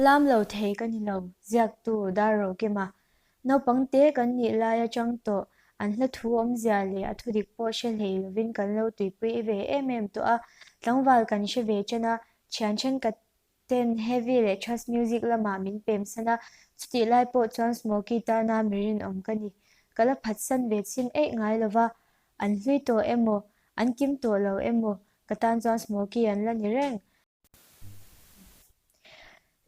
Lam lo thei ka ni lo, ziaktu Darrokima. Naupang te kan nih lai atang tawh an hla thu awmzia leh a thudik pawh hre hlei lovin kan lo tuipui ve em em tawh a, tlangval kan hre ve ṭan a, thian thenkhat ten heavy leh thrash music lamah min pemsan a, chutih lai pawh chuan Smokey tana mi rinawm ka ni. Ka la phatsan ve chhin eih ngai lova, an hlui tawh emaw, an kim tawh lo emaw, ka tan chuan Smokey an la ni reng.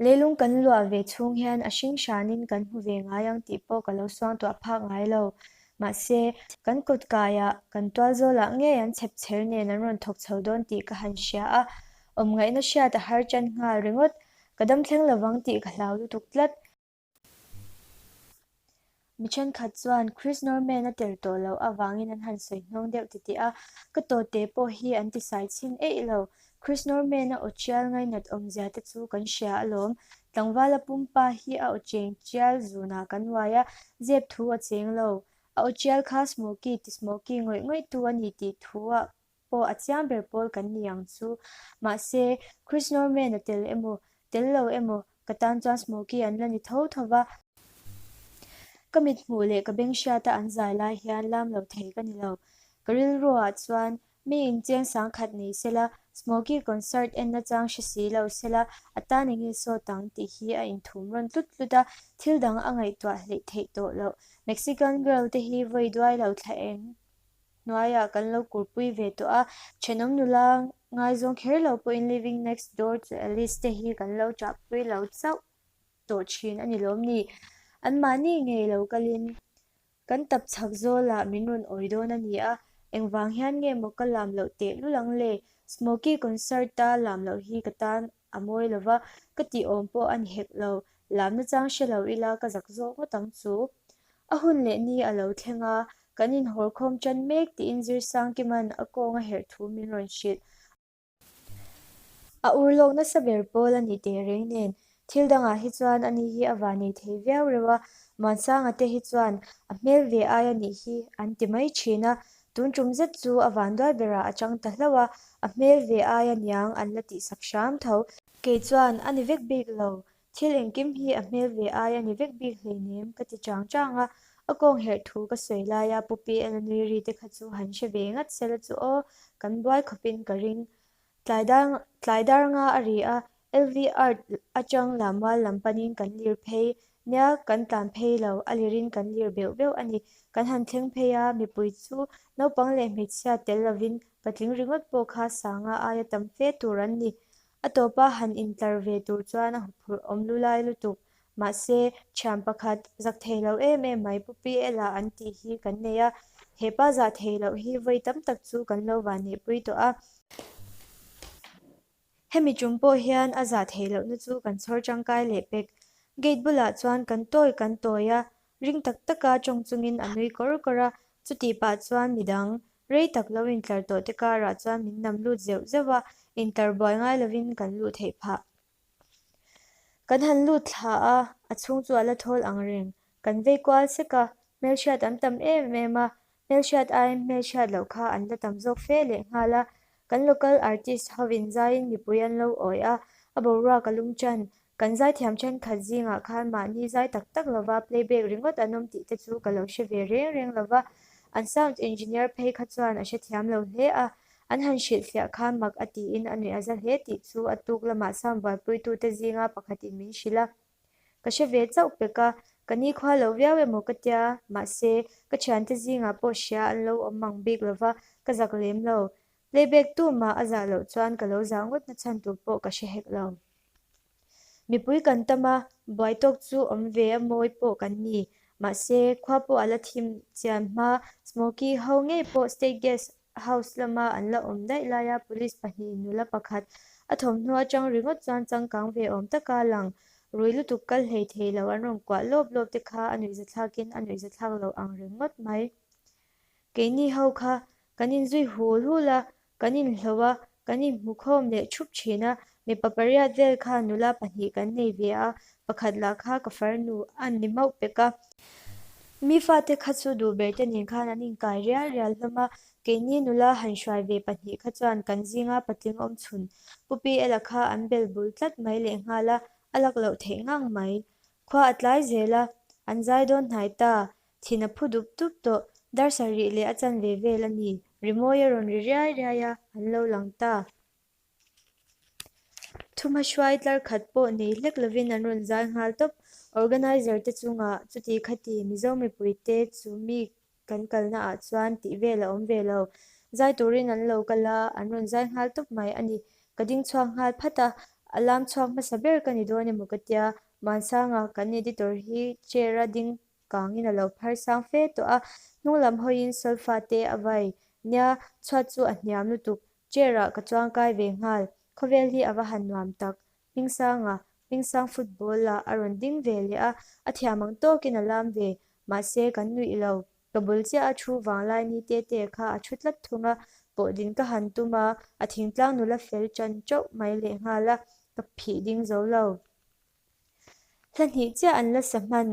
Leilung kan luah ve chhung hian a hring hranin kan hmu ve ngai ang tih pawh ka lo suangtuah phak ngai lo. Mahse, kan kut kaiah, kan tual zawlah ngei an chhep chher nen an rawn thawk chho dawn tih ka han hria a, awmngaihna hriat a har tan nghal ringawt. Ka dam thleng lovang tih ka hlau lutuk tlat. Mi thenkhat chuan Chris Norman a tel tawh loh avangin an han sawi hnawng deuh titih a, ka tawte pawh hi an tisai chhin eih lo. Chris Norman a aw tial ngainat awmzia te chu kan hria alawm. Tlangvala pumpa hi a aw cheng tial zunah kan uai a, zep thu a cheng lo. A aw tial kha Smokey ti Smokey ngawih ngawih tu a ni tih thu ah pawh a chiang ber pawl kan ni ang chu. Mahse, Chris Norman a tel emaw, tel lo emaw, ka tan chuan Smokey an la ni tho tho va. Ka mit hmuh leh ka beng hriata an zai lai hian lam lo thei ka ni lo. Ka rilruah chuan mi incheng sangkhat nei sela, Smokey concert en nachang hre si lo sela, a tan enge sawt ang tih hi a inthum rawn tlut tlut a, thil dang a ngaihtuah hleih theih tawh loh. Mexican girl te hi vawi duai lo thla eng. Hnuaiah kan lo kurpui ve tawh a, thenawm nula ngaizawng kher lo pawhin Living Next Door to Alice te hi kan lo ṭahpui lo chauh tawh ṭhin a ni lawm ni? Anmahni ngei lo kalin kan tap chhak zawlah min rawn awi dawn a ni a, engvang hian nge maw ka lam loh tehlul ang le? Smokey concert-a lam loh hi ka tan a mawi lo va, ka tih awm pawh a ni hek lo, lam nachang hre lo ila ka zak zawk ngawt ang chu. A hun leh ni a lo thleng a, kan inhawrkhawm tan mek tiin Zirsangkima'n a kawng a herh thu min rawn hrilh. A urlawk nasa ber pawl a ni teh reng nen, thil dangah hi chuan ani hi a vanei thei viau reuh a, Muansanga te hi chuan a hmel ve ai a nih hi an ti mai thin a, tun tum zet chu a vanduai berah a chang ta hlauh a, a hmel ve ai a niang an la tihsak hram tho. Kei chuan a ni vek bik lo, Thil engkim hi a hmel ve ai a ni vek bik hleinem ka ti chang chang a, a kawng herh thu ka sawi laia Pu PL nui ri te kha chu han hre ve ngat sela chu aw, kan buai khawpin ka ring. Tlai dar tlai dar nga a ri a, LV Art atang Lamual lam panin kan lir phei nia kan tlan phei lo, a lirin kan lir beuh beuh a ni. Kan han thleng phei a, mipui chu naupang leh hmeichhia tel lovin patling ringawt pawh kha sanga aia tam fe tur an ni. A tawpa han intlar ve tur chuan a huphurh awm lulai lutuk. Mahse, thian pakhat, zak thei lo em em mai Pu PL-a an tih hi kan nei a, he pa zah thei loh hi vawi tam tak chu kan lo vanneihpui tawh a. Hemi tum pawh hian a zah thei lohna chu kan chhawr tangkai leh pek. Gate bulah chuan kan tawi kan tawi a, Ring tak taka tawng chungin a nui kawr kawr a, chutih pah chuan midang rei tak lo intlar tawh te karah chuan min nam lut zeuh zeuh a, intlar buai ngai lovin kan luh theih phah. Kan han lut thla a, a chhung chu a la thawl ang reng. Kan vei kual sek a, hmelhriat an tam em em a, hmelhriat aiin hmelhriat loh kha an la tam zawk fe leh nghal a. Kan local artist hovin zaiin mipui an lo awi a, a boruak a lum tan. Kan zaithiam thenkhat zingah khan mahni zai tak tak lova playback ringawt an awm tih te chu ka lo hre ve reng reng lova, an sound engineer phei kha chuan a hrethiam lo hle a, an han hrilhfiah khan mak a tiin a nuih a za hle tih chu a tuk lamah sound buaipuitute zinga pakhatin min hrilh a. Ka hre ve chauh pek a, ka nikhua lo viau emaw ka tia, mahse, ka thiante zingah pawh hria an lo awm mang bik lova, ka zak lem lo. Playback tu mah a zah loh chuan ka lo zah ngawt na chhan tur pawh ka hre hek lo. Mipui kan tam a, buai tawk chu awm ve a mawi pawh kan ni. Mahse, khua pawh a la thim chian hma, Smokey ho ngei pawh State Guest House lama an la awm daih laia police pahnihin nula pakhat a thawmhnaw atang ringawt chuan changkang ve awm taka lang rui lutuk kal hlei thei lo an rawn kuah lawp lawp te kha a nuihzathlakin a nuihzathlak lo ang reng ngawt mai. Keini ho kha kan inzui hul hul a, Kan inhlo a, kan inhmukhawm leh thup thin a, mipa pariat vel khan nula pahnih kan nei ve a, pakhat lah kha ka farnu a ni mauh pek a. Mi fate kha chu duh ber te nen khan an inkai rial rial hlawm a, keini nula han hruai ve pahnih kha chuan kan zinga patling awm chhun Pu Pi Ela kha an bel bul tlat mai lehnghal a. A lak loh theih ngang mai. Khua a tlai zel a, an zai dawn hnai ta. Thin a phu dup dup tawh. Dar sarih leh a chanve vel a ni. Rimawi a rawn ri riai riai a, an lo lang ta. Thumha hruai tlar khat pawh nei hlek lovin an rawn zai nghal tawp. Organizer te chungah chuti khati Mizo mipui te chu mi kan kalna ah chuan tih vel a awm ve lo. Zai turin an lo kal a, an rawn zai nghal tawp mai a ni. Ka ding chhuak nghal phat a, a lam chhuak hmasa ber ka ni dawn emaw ka tia. Muansanga kan editor hi chair a ding kangin a lo phar sang fe tawh a, hnung lam hawiin solfa te a vai. Nia, chhuat chu a hniam lutuk. Chair ah ka chuang kai ve nghal, khawvel hi a va han nuam tak. Hmingsanga, Hmingsang football ah a rawn ding ve leh a, a thiam ang tawkin a lam ve, mahse kan nuih lo. Ka bul chiah a thu vanglai ni te te kha a thu tlat thung a, pawh din ka han tum a, a thingtlang nula fel ṭan ṭauh mai leh nghal a, ka phih ding zo lo. Hla hnih chiah an la sa hman.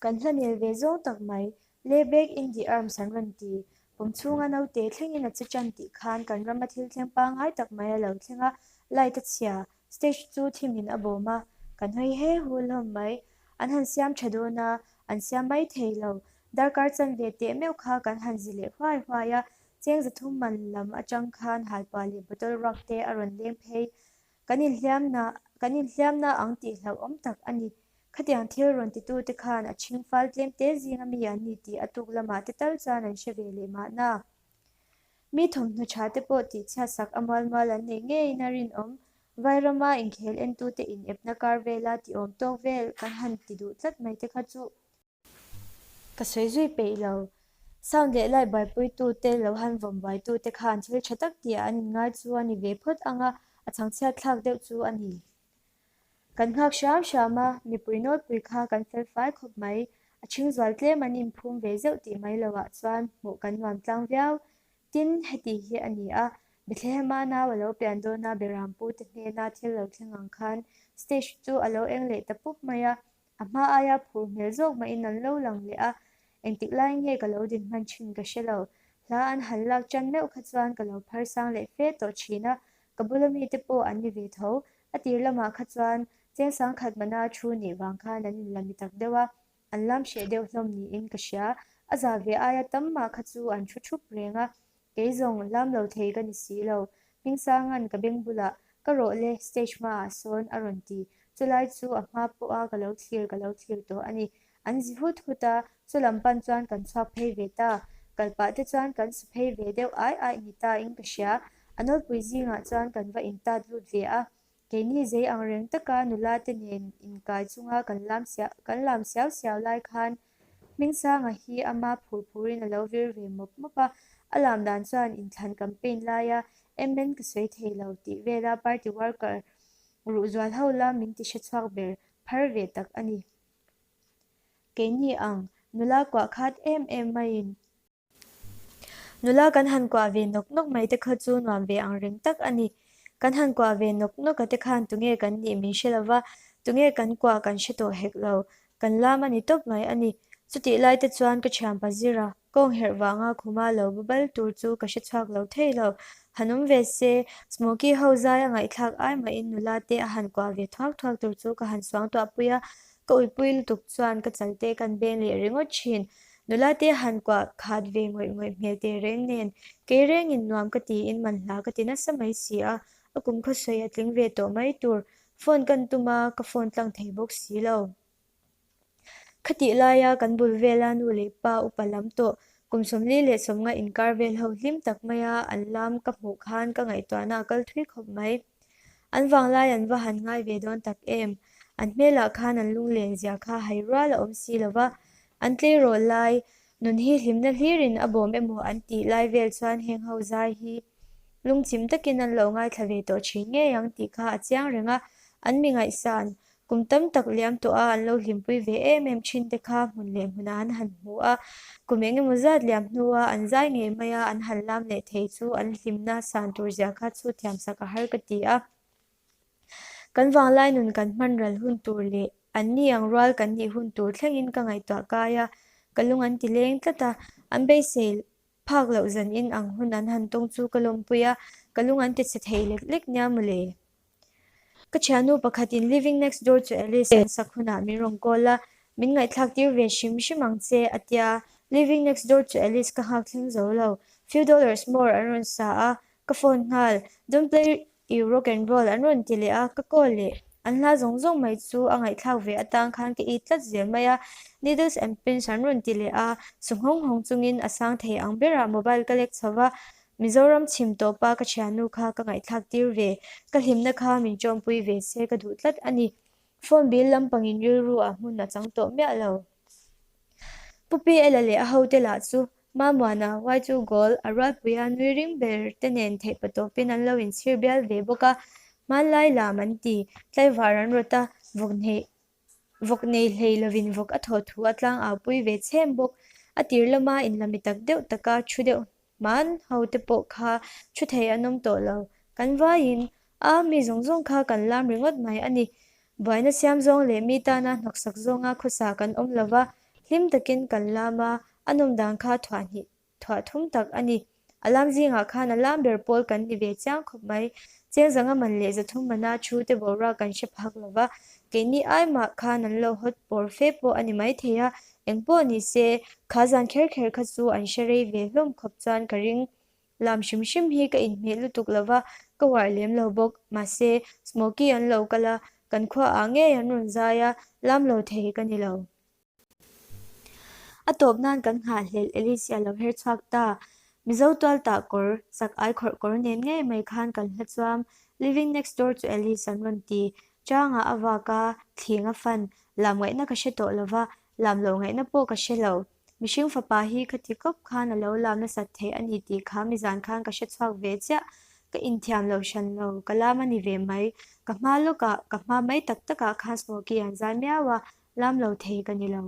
Kan hla nel ve zawng tak mai, Lay back in the arms an rawn ti. Pum chhunga naute thlengin a che tan tih khan kan rama thil thleng pangngai tak mai a lo thleng a, light a chhia, stage chu thimin a bawm a, kan hawi he hu hlawm mai. An han siam tha dawn a, an siam mai thei lo. Darkar chanve teh meuh kha kan han zi leh huai huai a, cheng zathum man lam atang khan halpuah leh bottle ruak te a rawn leng phei. Kan inhliamna kan inhliamna ang tih hlauhawm tak a ni. Khatiang thil rawn titute khan a chhing fal tlem te zinga mi an ni tih a tuk lamah te tal chuan an hre ve leh mahna. Mi thawmhnaw tha te pawh tihchhiat sak a mual mual an nei ngeiin a rinawm. Vairama inkhel entute inepna kar vela tiawm tawk vel kan han ti duh tlat mai te kha chu. Ka sawi zui peih lo. Sound leh light buaipuitu te lo han vawm buaitu te khan thil tha tak tih ah an inngai chu a ni ve phawt ang a, a chhangchhiat thlak deuh chu a ni. Kan nghak hram hram a, mipui nawlpui kha kan fel fai khawp mai. A ṭhing zual tlem an inphum ve zeuh tih mai lo ah chuan hmuh kan nuam tlang viau. Tin, heti hi a ni a, Bethlehema nau a lo pian dawn a Berampu te hnena thil lo thleng ang khan stage chu a lo eng leh ta pup mai a, A hma aia phur hmel zawk mahin an lo lang leh a, engtik lai nge ka lo din hman thin ka hre lo. Hla an han lak tan meuh kha chuan ka lo phar sang leh fe tawh thin a, ka bula mite pawh an ni ve tho. A tir lamah kha chuan cheng sangkhat mana thu nih vang khan an inla mi tak deuh a, an lam hreh deuh hlawm niin ka hria. A za ve aia tam mah kha chu an thu thup reng a, Kei zawng lam lo thei ka ni si lo. Hmingsanga'n ka beng bulah, Ka rawh le, stage hmaah sawn a rawn ti. Chulai chu a hma pawha ka lo thlir ka lo thlir tawh a ni. An zi hut hut a, chulam pan chuan kan chhuak phei ve ta. Kal pah te chuan kan su phei ve deuh ai ai ni ta in ka hria. A nawlpui zingah chuan kan va intat lut ve a. Keini zei ang reng taka nula te nen inkai chunga kan lam siau kan lam siau siau lai khan Hmingsanga hi ama phur phurin a lo vir ve mawp mawp a, a lam dan chuan inthlan campaign laia MN ka sawi thei lo tih vela party worker ruhzual ho la min ti hrechhuak ber phar ve tak a ni. Keini ang nula kuah khat em em maiin Nula kan han kuah ve nawk nawk mai te kha chu nuam ve ang reng tak a ni. Kan han kuah ve nawk nawk a te khan tunge kan nih min hre lova, tunge kan kuah kan hre tawh hek lo. Kan lam a ni tawp mai a ni. Chutih lai te chuan ka thianpa zira kawng herh vanga khuma lo bubal tur chu ka hre chhuak lo thei lo. Han awm ve se, Smoky ho zai a ngaihthlak ai mahin nula te a han kuah ve thuak thuak tur chu ka han suangtuah pui a, ka uipui lutuk chuan ka chal te kan beng leh ringawt thin. Nula te han kuah khat ve ngawih ngawih hmel teh reng nen, kei rengin nuam ka tiin manhla ka ti nasa mai si a, a kum khaw sawi a tling ve tawh mai tur. Phone kan tum a, ka phone tlang thei bawk si lo. Khatih laia kan bul vela nu leh pa upa lam tawh, kum 40 leh 50 inkar vel ho hlim tak maia an lam ka hmuh khan ka ngaihtuahna a kal thui khawp mai. An vanglai an va han ngai ve dawn tak em? An hmelah khan an lunglen zia kha hai rual a awm si lo va, an tleirawl lai nun hi hlimna hlirin a bawm emaw an tih lai vel chuan heng ho zai hi lungchim takin an lo ngaithla ve tawh thin ngei ang tih kha a chiang reng a, an mi ngaihsan Kum tam tak liam tawh a an lo hlimpui ve em em thin te kha hmun leh hmunah an han hmu a, kum eng emaw zat liam hnua an zai ngei mai a an han lam leh thei chu an hlimna san tur zia kha chu thiamsak a har ka ti a. Kan vanglai nun kan hman ral hun tur leh an ni ang rual kan nih hun tur thlengin ka ngaihtuah kai a, ka lung an ti leng tlat a, an beisei Phak loh zan in ang hun an han tawng chu ka lawmpui a, ka lung an ti chhe thei lek lek nia mawle. Ka thiannu pakhatin Living Next Door to Alice an sak hunah min rawn call a, min ngaihthlak tir ve hrim hrim ang che a tia. Living Next Door to Alice ka nghak thleng zo lo. Few Dollars More an rawn sa a, ka phone nghal. Don't play you rock and roll an rawn ti leh a, ka call leh. An hla zawng zawng mai chu a ngaihthlak ve atang khan ka it tlat zel mai a. Needles and Pins an rawn ti leh a, su nghawng nghawng chungin a sang thei ang berah mobile ka lek chho va, Mizoram chhim tawpa ka thiannu kha ka ngaihthlak tir ve, ka hlimna kha min ṭawmpui ve se ka duh tlat a ni. Phone bill lampangin rilru ah hmun a chang tawh miah lo. Pu Pi Ela leh a hote lah chu Mamuana, Y2 Goal, a rualpuia nui ring ber te nen theihpa tawpin an lo inchhir bial ve bawk a, hmanlai lam an ti, tlaivar an rawt a, vawk hneih Vawk nei hlei lovin vawk a thaw thu a tlang au pui ve chhem bawk. A tir lama inla mi tak deuh taka thu deuh hman ho te pawh kha thu thei an awm tawh lo. Kan vaiin a mi zawng zawng kha kan lam ringawt mai a ni. Buaina siam zawng leh mi tana hnawksak zawnga khawsa kan awm lova, hlim takin kan lam a, a nawm dan kha thuah hnih thuah thum tak a ni. A lam zingah khan a lam ber pawl kan ni ve chiang khawp mai. Cheng zanga man leh zathum mana thu te boruak kan hre phak lo va, keini ai mah khan an lo hawt pawr fe pawh a ni maithei a, eng pawh ni se, kha zan kher kher kha chu an hre rei ve hlawm khawp chuan ka ring. Lam hrim hrim hi ka inhmeh lutuk lo va, ka uar lem lo bawk. Mahse, Smoky an lo kal a, kan khuaah ngei an rawn zai a, lam lo thei ka ni lo. A tawp nan kan nghahhlelh Alice a lo her chhuak ta. Mizo tual tah kawr, chak ai khawrh kawr nen ngei mai khan kan hla chuam Living next door to Alice an rawn ti. Changah a vak a, thling a fan. Lam ngaihna ka hre tawh lova, lam loh ngaihna pawh ka hre lo. Mihring fapa hi khati kawp khan a lo lam nasat theih a ni tih kha mizan khan ka hre chhuak ve chiah. Ka inthiam lo hran lo, ka lam a ni ve mai. Ka hma lawkah, ka hma mai tak takah khan Smoky an zai miau a, Lam lo thei ka ni lo.